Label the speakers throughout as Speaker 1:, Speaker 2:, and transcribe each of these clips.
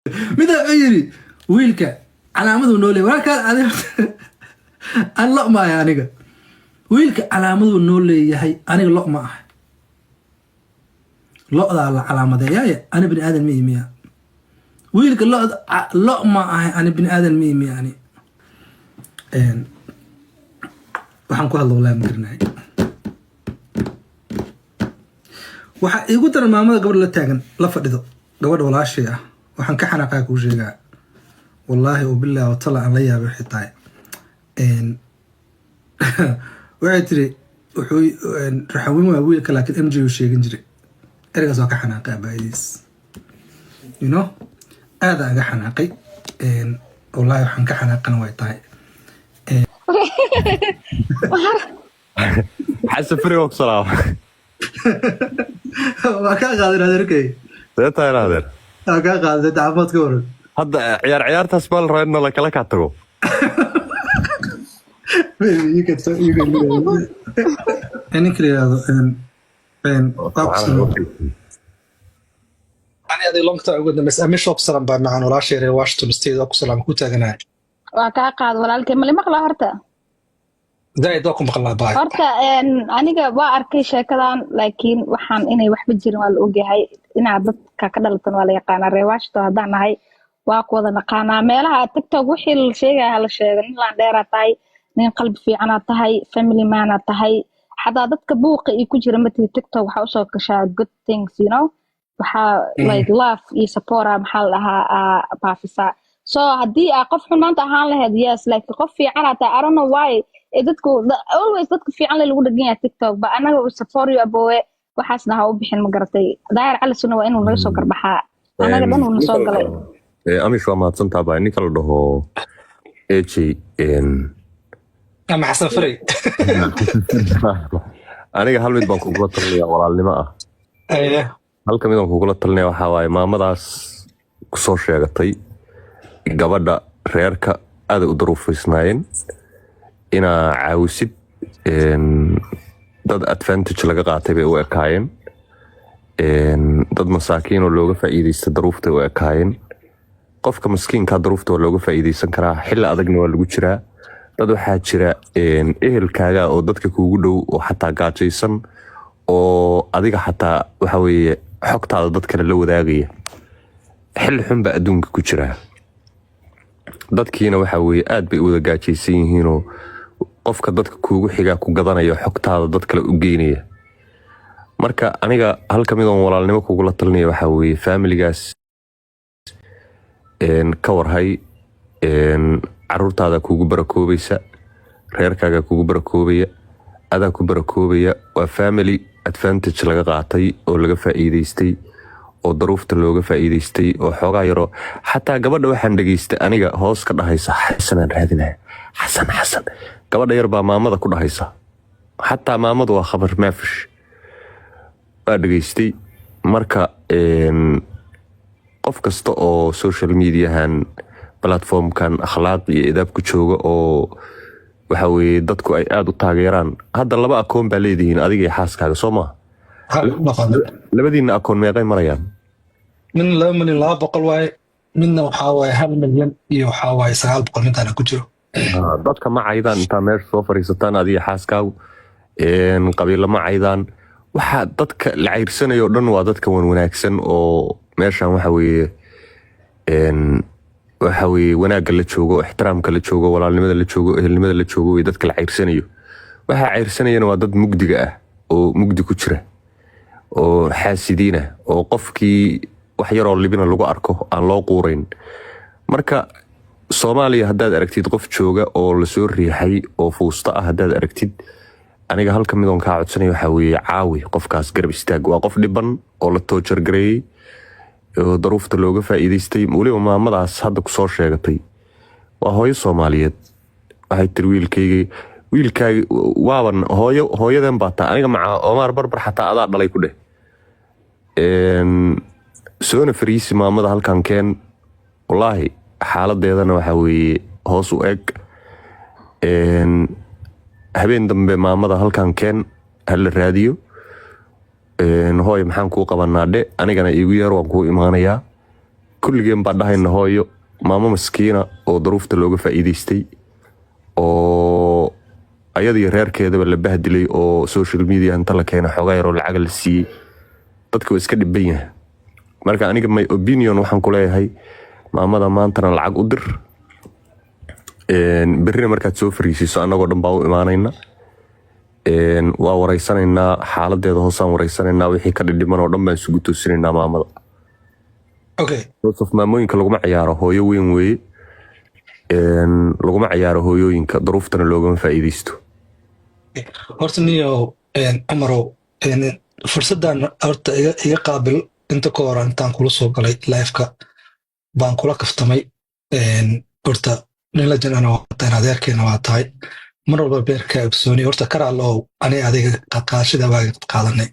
Speaker 1: Mida wuxuu yidhi wiilka calaamaduu noo leeyahay walaalkaan adiga aan lo ma ahay. Aniga wiilka calaamaduu noo leeyahay, aniga lo ma ahay. Lo'daa la calaamadeeyaaye, ani bini aadan ma imiya? Wiilka lo'da lo ma ahay, ani bini aadan ma imiya? Ani waxaan ku hadla wallahi ma garanahay. Waxaa iigu daran maamada gabadha la taagan, la fadhido, gabadha walaashay ah. Waxaan ka xanaaqaa kuu sheegaa, wallaahi oo billahi watala aan la yaabay waxay tahay. Waxay tiri wuxuu raxawin waa wiilka, laakiin MJ uu sheegan jiray. Ereygaas waa ka xanaaqay abaayadiis, aada aga xanaaqay. Wallaahi waxaan ka xanaaqana way tahay.
Speaker 2: Xasan Fari, waa ku salaama.
Speaker 1: Waa kaa qaadan, adeerkay.
Speaker 2: See tahay, adeer?
Speaker 1: Waa kaa qaaday, caafimaad ka waran?
Speaker 2: Hadda ciyaar ciyaartaas baa la rabaa in lakala kaa tago.
Speaker 1: Maybe you can do it. Ninka la yihahdo waa ku salaam. Ani aday long time ugu dambeys. Amisha, ku salam baa macaan, walaashay reer Washington State, waa ku salaam ku taaganahay.
Speaker 3: Waa kaa qaad, walaalkay. Mali maqlaa horta?
Speaker 1: Zaaid waa ku maqlaa, baay.
Speaker 3: Horta aniga waa arkay sheekadan, laakiin waxaan inay waxba jirin waa la ogyahay. Inaad dadka ka dhalatan waa la yaqaanaa. Reer Washington haddaan nahay waa ku wada naqaanaa. Meelaha TikTok wixii la sheegaya hala sheego. Nin laan dheeraa tahay, nin qalbi fiicanaad tahay, family man-aad tahay. Xataa dadka buuqa iyo ku jira matihi. TikTok waxaa usoo gashaa good things, waxaa like love iyo support ah, maxaa la dhahaa, baafisaa. So haddii aa qof xun maanta ahaan lahayd, yes, like qof fiican aa tahay. I don't know why ee dadku always dadka fiican le lagu dhegan yahay TikTok ba. Anaga we support you, abowe. Waxaasna ha u bixin, ma garatay? Daahir Cali Sunna waa inuu naga soo garbaxaa, anaga dhan uu na soo galay.
Speaker 2: Amish, waa mahadsantaa baa. Ninka la dhaho AJ
Speaker 1: Ama Xasan Faray.
Speaker 2: Aniga hal mid baan kugula talinaya, walaalnimo ah. Halka mid aan kugula talinaya waxaa waaye, maamadaas kusoo sheegatay gabadha, reerka aaday u daruufaysnaayeen, inaa caawisid. Dad advantage laga qaatay bay u ekaayeen. Dad masaakiin oo looga faa'iidaysta daruuftay u ekaayeen. Qofka maskiinka daruufta waa looga faa'iidaysan karaa, xilli adagna waa lagu jiraa. Dad waxaa jira ehelkaaga oo dadka kuugu dhow oo xataa gaajaysan, oo adiga xataa waxa weeye xogtaada dad kale la wadaagaya. Xilli xun baa adduunka ku jiraa, dadkiina waxa weeye aad bay u wada gaajaysan yihiinoo qofka dadka kuugu xigaa ku gadanaya, xogtaada dad kale u geynaya. Marka aniga halka mid oon walaalnimo kugula talinaya waxaa weeye, faamiligaas ka warhay. Caruurtaada kugu barakoobaysa, reerkaaga kugu barakoobaya, adaa ku barakoobaya. Waa family advantage laga qaatay oo laga faa'iidaystay oo daruufta looga faa'iidaystay oo xoogaa yaroo. Xataa gabadha waxaan dhegaystay aniga hoos ka dhahaysa, "Xasanaan raadinaya, Xasan, Xasan." Gabadha yar baa maamada ku dhahaysa. Xataa maamadu waa khabar maafish, waa dhegaystay. Marka qof kasta oo social mediahan, platformkan akhlaaq iyo idaab ku jooga oo waxa weeye dadku ay aada u taageeraan. Hadda laba akoon baa leedihiin adiga iyo xaaskaaga, soo maha? Labadiina akoon meeqay marayaan?
Speaker 1: Midna 2,200,000 waaye, midna waxaa waaye 1 milyan iyo waxaa waaye 900 mintaana ku jiro.
Speaker 2: Dadka ma caydaan intaa meesha soo fadhiisataan adiga xaaskaagu? Qabiilo ma caydaan? Waxaa dadka la cayrsanayo o dhan waa dadka wan wanaagsan oo meeshan waxa weeye waxa weeye wanaagga la joogo, ixtiraamka la joogo, walaalnimada la joogo, ehelnimada la joogo wey dadka la cayrsanayo. Waxaa cayrsanayana waa dad mugdiga ah oo mugdi ku jira oo xaasidiin ah oo qofkii wax yaroo libina lagu arko aan loo quurayn. Marka Soomaaliya haddaad aragtid qof jooga oo lasoo riixay oo fuusta ah haddaad aragtid, aniga halka midoon kaa codsanaya waxaa weeye, caawi qofkaas, garab istaag. Waa qof dhiban oo la toojargareeyey oo daruufta looga faa'iidaystay. Weliba maamadaas hadda kusoo sheegatay waa hooyo Soomaaliyeed. Waxay tiri wiilkaygi, wiilkaagi waaban hooyo, hooyadan baa taa. Aniga maca Omar Barbar xataa adaa dhalay ku dheh. Soona fariisi maamada halkan keen. Wallaahi xaaladeedana waxaa weeye hoos u eg. Habeen dambe maamada halkan keen, hala raadiyo. Hooy, maxaan kuu qabanaa dhe? Anigana iigu yeer, waan kuu imaanayaa. Kulligeen baa dhahayna hooyo, maamo maskiina oo daruufta looga faa'iidaystay oo ayadii reerkeedaba la bahdilay oo social media inta la keena xoogaa yaroo lacaga la siiyey. Dadka waa iska dhiban yahay. Marka aniga my opinion waxaan ku leeyahay, maamada maantana lacag u dir. Berrina markaad soo fariisiiso, annagoo dhan baa u imaanayna. Waa wareysanaynaa, xaaladeeda hoosaan wareysanaynaa, wixii ka dhidhiman oo dhan baan isugu toosinaynaa maamada. Because of maamooyinka laguma ciyaaro, hooyo weyn weeye. Laguma ciyaaro hooyooyinka, duruuftana loogama faa'iidaysto.
Speaker 1: Horta niyow, Cumarow, fursaddan horta iga qaabil. Inta ka hor intaan kula soo galay liveka baan kula kaftamay. Horta nin la janana waa tahay, adeerkeena waa tahay, mar walba beerka ogsooni. Horta karaal oo ani adiga qadqaadashada waa qaadanay.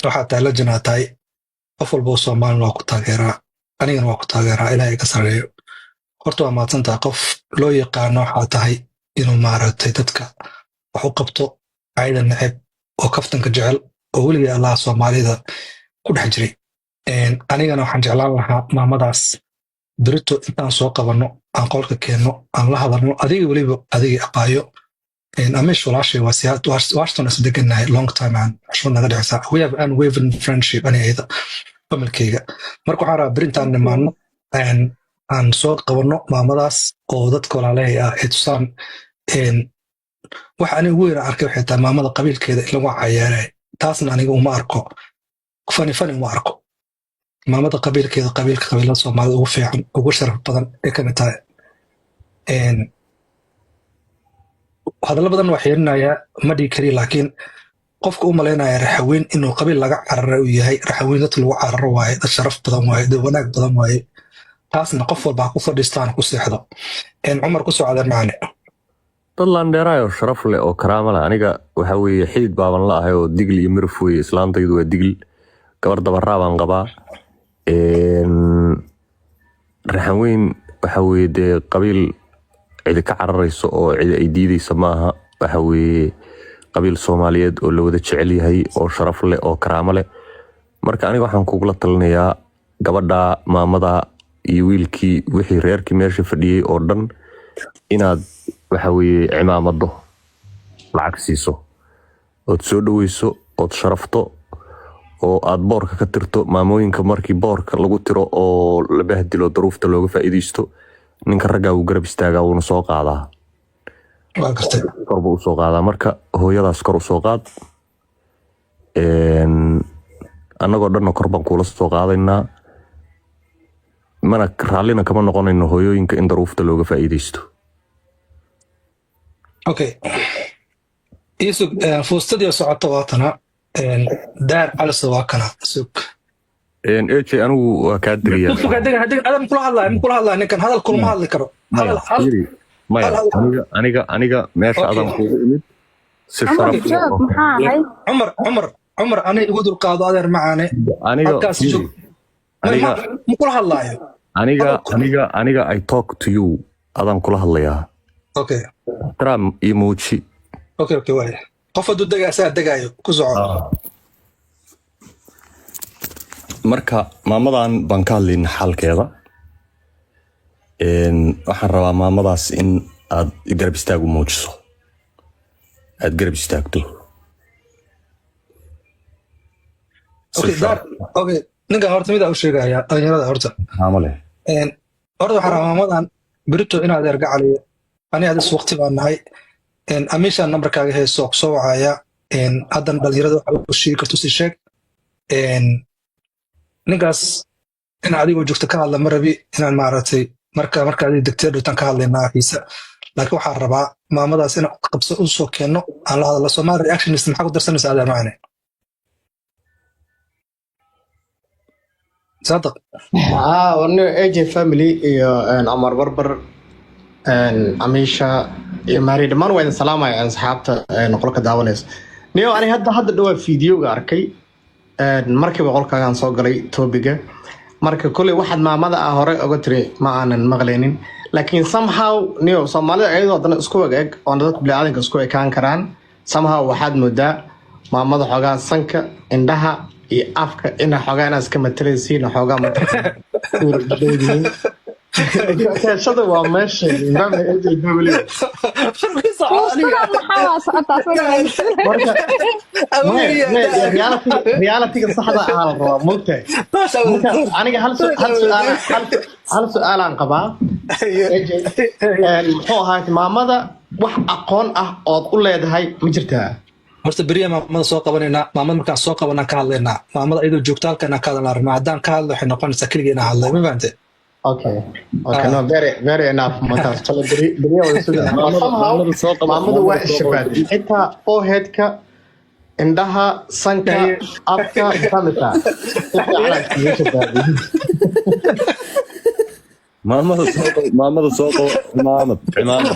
Speaker 1: Waxaa tahay la janaa tahay, qof walba oo Soomaalina waa ku taageeraa, anigana waa ku taageeraa, Ilaahay ka sareeyo. Horta waa mahadsantahay. Qof loo yaqaano waxaa tahay inuu maaragtay dadka wax u qabto, cayda neceb oo kaftanka jecel oo weligii Allaha Soomaalida ku dhex jiray. Anigana waxaan jeclaan lahaa maamadaas berito intaan soo qabanno, aan qolka keenno, aan la hadalno, adiga weliba, adiga aqaayo Amish walaashay waa Washington is degannahay long time, aan xushmad naga dhexaysaa. We have unwavering friendship, ani ayada, familkayga. Marka waxaan rabaa berintaan nimaano aan soo qabanno maamadaas oo dadka walaalahay ah ay tusaan. Waxa aniga ugu weyn aan arkay waxay tahay maamada qabiilkeeda in lagu cayaaray. Taasna aniga uma arko funny, funny uma arko. Maamada qabiilkeeda, qabiilka qabiilada Soomaalida ugu fiican, ugu sharaf badan ay kamid tahay. Hadallo badan waa xiirinayaa, ma dhigi kari, laakiin qofka u malaynaya Raxaweyn inuu qabiil laga carara uu yahay, Raxaweyn dadka lagu cararo waaye, dad sharaf badan waaye, dad wanaag badan waaye. Taasna qof walba ha ku fadhiistaan, ku seexdo. Cumar, ku socda macane.
Speaker 2: Dad laandheeraayoo sharaf leh oo karaama leh. Aniga waxa weeye xidid baaban la ahay oo Digli iyo Mirif weeye. Islaantaydu waa Digli, gabar dabaraa baan qabaa. Raxanweyn waxa weeye dee qabiil cidi ka cararayso oo cidi ay diideysa maaha. Waxa weeye qabiil Soomaaliyeed oo la wada jecel yahay oo sharaf leh oo karaamo leh. Marka aniga waxaan kugula talinayaa gabadha maamada iyo wiilkii, wixii reerkii meesha fadhiyey oo dhan, inaad waxa weeye cimaamado lacag siiso ood soo dhoweyso ood sharafto oo aad boorka ka tirto. Maamooyinka markii boorka lagu tiro oo la bahdilo, daruufta looga faa'iidaysto, ninka raggaa wuu garab istaagaa, wuuna soo qaadaa.
Speaker 1: Waa gartay.
Speaker 2: Korba usoo qaadaa. Marka hooyadaas kor usoo qaad. Annagoo dhanna kor baan kuula soo qaadaynaa, mana raallina kama noqonayno hooyooyinka in daruufta looga faa'iidaysto.
Speaker 1: Okay, iisug. Fuustadii socota waa tana. Daar Caliso waa kana, sug.
Speaker 2: Ej, anigu waa kaa degayaa.
Speaker 1: Sug, hadega hadega, adan kula hadlaya, ma kula hadlaya ninkan, hadal kulama hadli karo.
Speaker 2: Maya,
Speaker 1: hadal hal
Speaker 2: fiiri, maya.
Speaker 1: Hal
Speaker 2: Aniga meesha
Speaker 1: Okay.
Speaker 2: adan kuugu imid si
Speaker 3: Cumar
Speaker 2: sharaf leh
Speaker 3: joog
Speaker 2: oo
Speaker 3: maxaa ahay?
Speaker 1: Cumar, Cumar, Cumar, ani igu dulqaado, adeer macaane.
Speaker 2: Aniga
Speaker 1: halkaas
Speaker 2: fiiri,
Speaker 1: joog.
Speaker 2: Aniga
Speaker 1: ma kula hadlaayo.
Speaker 2: Aniga
Speaker 1: hadal
Speaker 2: aniga I talk to you, adaan kula hadlayaa.
Speaker 1: Okay.
Speaker 2: Ixtiraam iyo muuji.
Speaker 1: Okay, waaya. Qof hadduu degaa asagaa degaayo, ku soco.
Speaker 2: Marka maamadan baan ka hadlayna xaalkeeda. Waxaan rabaa maamadaas in aad garab istaag u muujiso, aad garab istaagto si
Speaker 1: Okay, daar
Speaker 2: sharaf
Speaker 1: okay, ninkan horta midaa u sheegaya dhalinyarada horta.
Speaker 2: Maamo leh.
Speaker 1: Horta waxaan rabaa maamadan berito inaad ergacaliyo. Ani adis waqti baan nahay. Amiishaan nambarkaaga hayso, ku soo wacaya. Haddana dhalinyarada waxa u sheegi karto si sheeg. Ninkaas in adigoo joogto ka hadla ma rabi, inaan maaragtay marka adiga degtee dhowtaan ka hadlaynaa xiisa, laakiin waxaan rabaa maamadaas inaan qabso u soo keenno, aan la hadalno. Somali reactionist, maxaa ku darsanaysa, adeer macane Saadaq?
Speaker 4: Haa, warni AJ family iyo Cumar Barbar, Amiisha iyo Maari, dhammaan waa idin salaamaya asxaabta qolka daawanaysa. Niyo, ani hadda dhawaa fiidiyoga arkay. Markiiba qolkaagaan soo galay topiga. Marka kolley waxaad maamada ah hore oga tiri ma aanan maqlaynin, laakiin somehow niyo Soomaalida ayadoo haddana isku eg eg oona dadka biniaadanka isku ekaan karaan, somehow waxaad moodaa maamada xoogaa sanka indhaha iyo afka ina xoogaa inaa iska matalaysiin, xoogaa mataqaana suuradhowdiin. Sheeshada waa meesha fahmay, AJ family.
Speaker 3: Fuustadan maxaa waa socotaa?
Speaker 4: Marka maya, reality-ga saxda ahaa la rabaa, mogtahay. Marka aniga hal su-aalaan qabaa, AJ. Muxuu ahaa, maamada wax aqoon ah ood u leedahay ma jirtaa?
Speaker 1: Horta beriya maamada soo qabanaynaa. Maamada markaan soo qabanaan ka hadlaynaa. Maamada iyadoo joogta halkan aan ka hadalnaa rabnaa. Haddaan ka hadlo, waxay noqonaysaa keligii inaan hadlay, ma fahante?
Speaker 4: Okay, no, very very enough. Markaas kale beri beriya wada sugnaa. Somehow
Speaker 5: Maamada soo qabo.
Speaker 4: Maamadu waa
Speaker 5: Maamada soo qabo.
Speaker 4: ishabaad, xitaa foreheadka, indhaha, sanka, afka, famita si fiican aad iskaga shabaabay.
Speaker 5: Maamada soo qabo, maamada soo qabo. Cimaamad, cimaamad.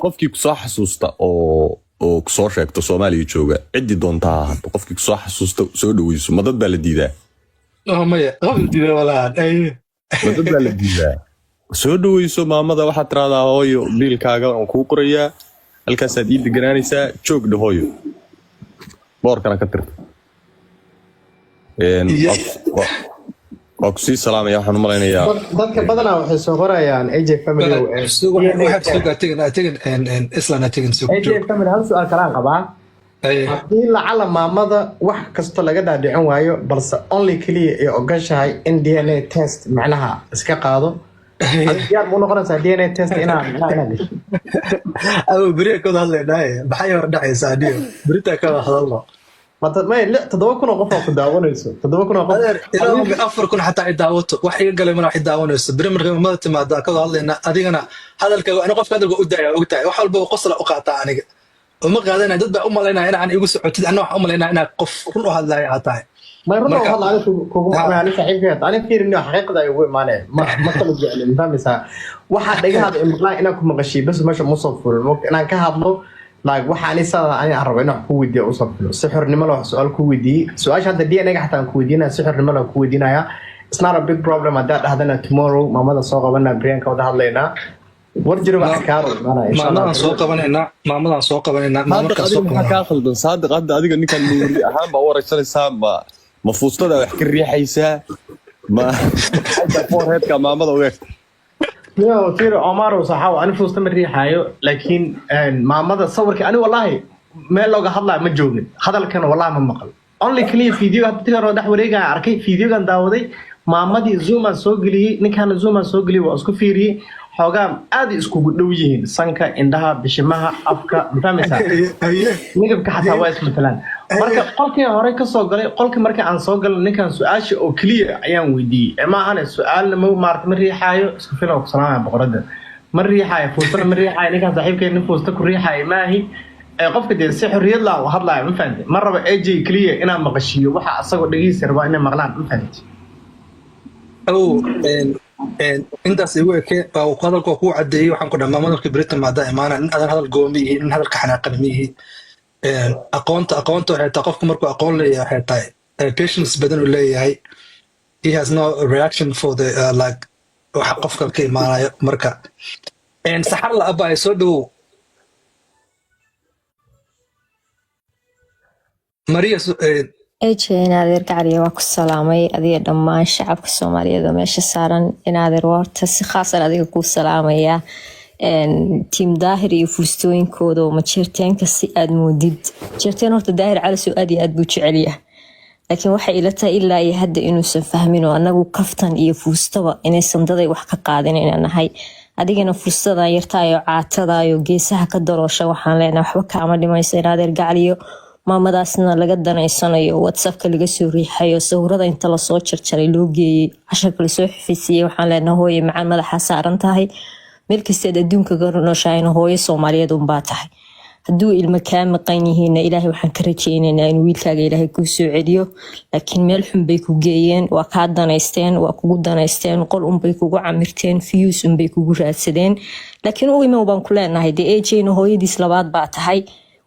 Speaker 5: Qofkii kusoo xasuusta oo kusoo sheegto Soomaaliya jooga, ciddii doonta ha ahaato, qofkii kusoo xasuusta soo dhaweyso. Ma dad baa la diidaa?
Speaker 1: Oh, maya, qof diiday walaan.
Speaker 5: Ma dad baa la diidaa? Soo dhaweyso maamada. Waxaad tiraahdaa, "Hooyo, biilkaaga waan kuu qorayaa, halkaasaad ii deganaanaysaa, joog dhe hooyo, boorkana ka tirta." Waa kusii salaamaya. Waxaan u malaynayaa
Speaker 4: Dadka badanaa waxay soo qorayaan, AJ family.
Speaker 1: Waxaad soo tegin, tegin islan, tegin soo
Speaker 4: AJ
Speaker 1: joog.
Speaker 4: family, hal su-aal kalaan qabaa. Haddii lacala maamada wax kasta laga dhaadhicin waayo, balse only keliya ay ogashahay in DNA test macnaha iska qaado, adiga diyaar ma u noqonaysaa DNA test inaa macnaha inaad gasho?
Speaker 1: Abo, beriya ka wada hadlaynaaye, maxay hor dhacaysaa niyo? Beritaa ka wada hadalno.
Speaker 4: Maya, 7,000 oo qof oo ku daawanayso, 7,000 oo qof.
Speaker 1: Adeer, ilaa 4,000 xataa ay daawato, wax iga galay mana. Wax i daawanayso beri markay mamada timaada ka wada hadlaynaa. Adigana hadalka ani qofka hadalka u daaya, ogtahay, wax walba qosla u qaataa. Aniga uma qaadanaya. Dad baa u malaynaya inaan igu socotid, anna waxaan u malaynaya inaad qof run u hadlaya aad tahay.
Speaker 4: May, run oo
Speaker 1: Marka-
Speaker 4: hadla ani kugu ani saaxiibkay, ani fiirin xaqiiqda ay ugu imaanaya. Ma kala jeclin, ma fahmaysaa? Waxaa dhagahaada imaqlaan inaan ku maqashiy bas, meesha uma soo fulin inaan ka hadlo, like waxa ani sada ani aan rabo inaan wax ku weydiiyo usoo fulo. Si xornimo leh wax su-aal ku weydiiyey. Su-aasha hadda DNA ga xataa aan ku weydiinaya, si xornimo leh ku weydiinaya. It's not a big problem haddaa dhahdana tomorrow maamada soo qabana, brianka wada hadlaynaa, war jiroba akaaro imaanaya insha Allah.
Speaker 1: Maamadaan soo qabanaynaa, maamadaan soo qabanaynaa.
Speaker 5: Saadiq,
Speaker 1: Maamarkaan
Speaker 5: adiga
Speaker 1: soo
Speaker 5: maxaa
Speaker 1: qabanaa.
Speaker 5: kaa khaldan, Saadiq? Hadda adiga ninkan nuuri ahaan baa u wareysanaysaa. Ma fuustada wax ka riixaysaa? Ma xagga foreheadka maamada u eegta?
Speaker 4: Yo, tiro Omar saxaw, ani fuusta ma riixaayo, laakiin maamada sawirka ani wallahi meel looga hadlaayo ma joogin, hadalkana wallahi ma maqal. Only kaliya video hadda tigan oo dhex wareegaya arkay, videogan daawaday. Maamadii zoomaan soo geliyey, ninkaana zoomaan soo geliyey, waa isku fiiriyey. Xoogaa aad ay iskugu dhow yihiin, sanka, indhaha, bishimaha, afka, ma fahmaysaa? Midabka xataa waa ismatalaan. Marka qolkii hore kasoo galay, qolkii marka aan soo galay, ninkan su-aasha oo keliya ayaan weydiiyey. Ma ahane su-aalna ma maarata, ma riixaayo. Isku filan oo ku salaamaya boqoradda. Ma riixaayo, fuustana ma riixaayo. Ninkan saaxiibkay nin fuusta ku riixaayo maahi. Ee qofka dee si xorriyad lah u hadlaayo, ma fahamte? Ma rabo AJ keliya inaan maqashiiyo waxa asagoo dhegihiisa rabaa inay maqlaan, ma fahamte?
Speaker 1: Awow, intaas igu eke. Waa hadalka waa kuu cadeeyey. Waxaan ku dhaha, maamada markii berita maadaa imaana, nin adan hadal gooma ihi, nin hadalka xanaaqan ma ihi. Aqoonta waxay tahay, qofku markuu aqoon leeyahay, waxay tahay patience badan uu leeyahay. He has no reaction for the like waxa qofka ka imaanayo. Marka saxar la abaa, soo dhawow. Maria.
Speaker 6: AJ, inaadeer gacaliya, waa ku salaamay adiga dhammaan shacabka Soomaaliyeed oo meesha saaran. Inaadeer, horta si khaasan adiga kuu salaamaya. Tiim Daahir iyo fuustooyinkooda oo majeerteenka si aad moodid majeerteen. Horta Daahir Calasow aad iyo aad buu jecelyahay, laakiin waxay ila tahay ilaa iyo hadda inuusan fahmin oo anagu kaftan iyo fuustaba inaysan daday wax ka qaadin inaan nahay. Adigana fuustadan yartaayo, caatadayo, geesaha ka daloosha, waxaan leenahay waxba kaama dhimayso, inaadeer gacaliyo. Maamadaasna laga danaysanayo, WhatsAppka laga soo riixayo, sawirada inta lasoo jarjaray loo geeyey, casharka lasoo xifisiiyey, waxaan leenahay hooye macaan, madaxa saaran tahay. Meel kastaad adduunka ka nooshaayna hooyo Soomaaliyeed unbaa tahay. Hadduu ilmo kaa maqan yihiinna, Ilaahay waxaan ka rajeynaynaa inuu wiilkaaga Ilaahay kuu soo celiyo. Laakiin meel xun bay ku geeyeen, waa kaa danaysteen, waa kugu danaysteen, qol unbay kugu camirteen, views unbay kugu raadsadeen. Laakiin u imow baan ku leenahay dee. AJna hooyadiis labaad baa tahay,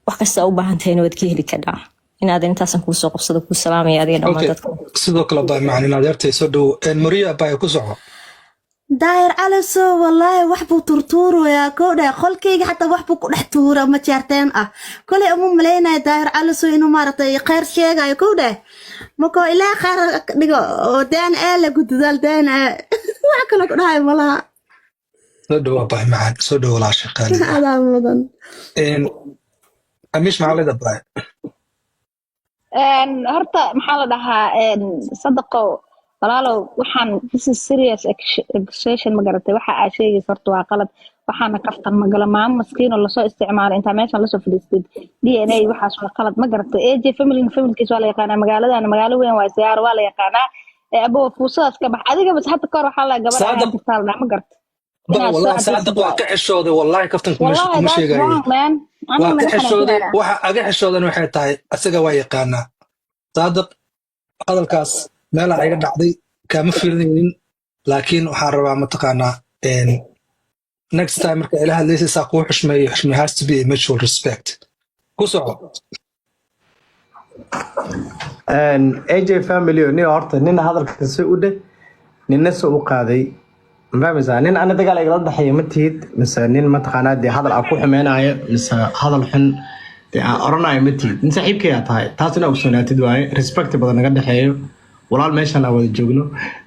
Speaker 6: wax kasta u baahan tahayna waad ka heli kadhaa. Inaadan intaasan kuusoo qabsado, kuu salaamaya adiga dhammaan
Speaker 1: Okay.
Speaker 6: dadka.
Speaker 1: Sidoo kale baa macalin adeertay, soo dhawow. Maria baa ku soco.
Speaker 7: Daahir Calasow wallaahi wax buu turtuurayaa. Kow dhahay, qolkayga xataa wax buu ku dhex tuura ma jeerteen ah. Kolay uma malaynaya Daahir Calasow inuu maaragtay khayr sheegayo. Kow dhahay, markoo Ilaah khayr ka dhigo oo daan ee lagu dadaal daan ee wax kale ku dhahay malaha.
Speaker 1: Soo dhawaa, baay macaan, soo dhawo walaasha qaaliga.
Speaker 7: Adaa mudan.
Speaker 1: Amish, maxaa leeda, baay?
Speaker 3: Horta maxaa la dhahaa, Sadaqo walaalow, waxaan this is serious accusation, ma garatay? Waxa aa sheegaysa horta waa qalad, waxaana kaftan ma galo. Maamo maskiin oo lasoo isticmaalay intaa meeshan lasoo fadhiistid DNA, waxaas waa qalad, ma garatay? AJ family, familkiis waa la yaqaanaa, magaaladana magaalo weyn waa, siyaaro waa la yaqaanaa. Ee abo, fuusadaas ka bax adiga bas. Hadda kahor waxaa la gabar ahaan
Speaker 1: Saadaq
Speaker 3: jirtaa la dhaha, ma garatay?
Speaker 1: Ba
Speaker 3: Inaad soo
Speaker 1: wallahi
Speaker 3: cadaysid
Speaker 1: Saadaq, waa
Speaker 3: waaye.
Speaker 1: ka xishooday wallahi, kaftan kuma
Speaker 3: Wallahi
Speaker 1: kuma
Speaker 3: that's
Speaker 1: sheegayo.
Speaker 3: wrong, man.
Speaker 1: Waa
Speaker 3: Aniga
Speaker 1: ka
Speaker 3: naga
Speaker 1: xishooday.
Speaker 3: xanaajinaya.
Speaker 1: Waxa aga xishoodan waxay tahay asaga waa yaqaanaa Saadaq. Hadalkaas meelaa iga dhacday kaama fiirinaynin, laakiin waxaan rabaa mataqaanaa next time marka ila hadlaysa saa kuu xushmeeyo, xushmay has to be a mutual respect. Ku soco.
Speaker 4: AJ family, nin horta nina hadalka si u dheh, nina si u qaaday, ma fahmaysaa? Nin ana dagaal igala dhexeeya ma tihid, mise nin mataqaanaa dee hadal aan ku xumeynayo mise hadal xun dee aan oranayo ma tihid. Nin saaxiibkayaa tahay, taas ina ogsoonaatid waaye. Respect badan naga dhexeeyo, walaal, meeshan aan wada joogno.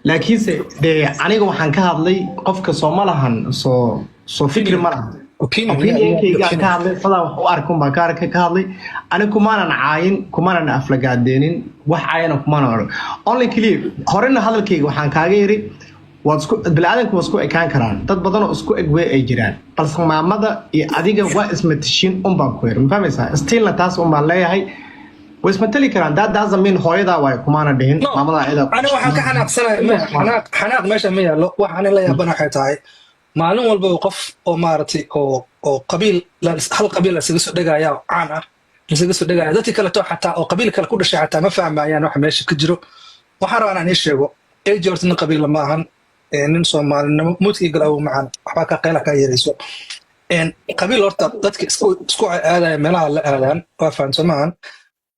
Speaker 4: Laakiinse dee aniga waxaan ka hadlay qofka soo ma lahan soo fikri ma lahan.
Speaker 1: Opinion, yeah.
Speaker 4: Opinionkayga aan ka
Speaker 1: Opinion.
Speaker 4: hadlay, sadaan wax u arkin baan ka arkay, ka hadlay. Aniga kumaanan caayin, kumaanan aflagaadeenin, wax caayana kumaanan odhan. Only clear horena hadalkayga waxaan kaaga yiri, waad isku bini'aadanku waa isku ekaan karaan, dad badan oo isku eg wey ay jiraan, balse maamada iyo adiga waa ismatashiin un baan ku yiri, ma fahmaysaa? Stillna taas un baan leeyahay, way ismatali karaan. That doesn't mean hooyadaa waayo kumaana dhihin.
Speaker 1: No.
Speaker 4: Maamada ayadaa.
Speaker 1: Ani waxaan ka xanaaqsanahay xanaaq, xanaaq meesha ma yaallo. Waxa ani la yaabana waxay tahay maalin walba qof oo maaragtay oo qabiil hal qabiil la isaga soo dhegaya oo caan ah laisaga soo dhegaya, dadkii kaleto xataa oo qabiil kale ku dhashay xataa ma fahmayaan waxa meesha ka jiro. Waxaan rabaa inaan ii sheego, AJ horta nin qabiila ma ahan, nin Soomaalinimo muudkii galaawo macaan waxbaa ka qayla kaa yarayso. Qabiil horta dadka isku aadaya meelaha la aadaan waa fahamsan maahan.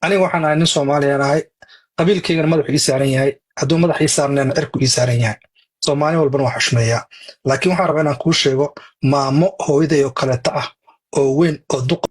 Speaker 1: Aniga waxaan ahay nin Soomaaliyaan ahay, qabiilkaygana madaxu ii saaran yahay. Hadduu madax ii saarnayna cirku ii saaran yahay. Soomaali walbana waa xushmeeyaa, laakiin waxaan rabaa inaan kuu sheego maamo hooyaday oo kaleeta ah oo weyn oo duq.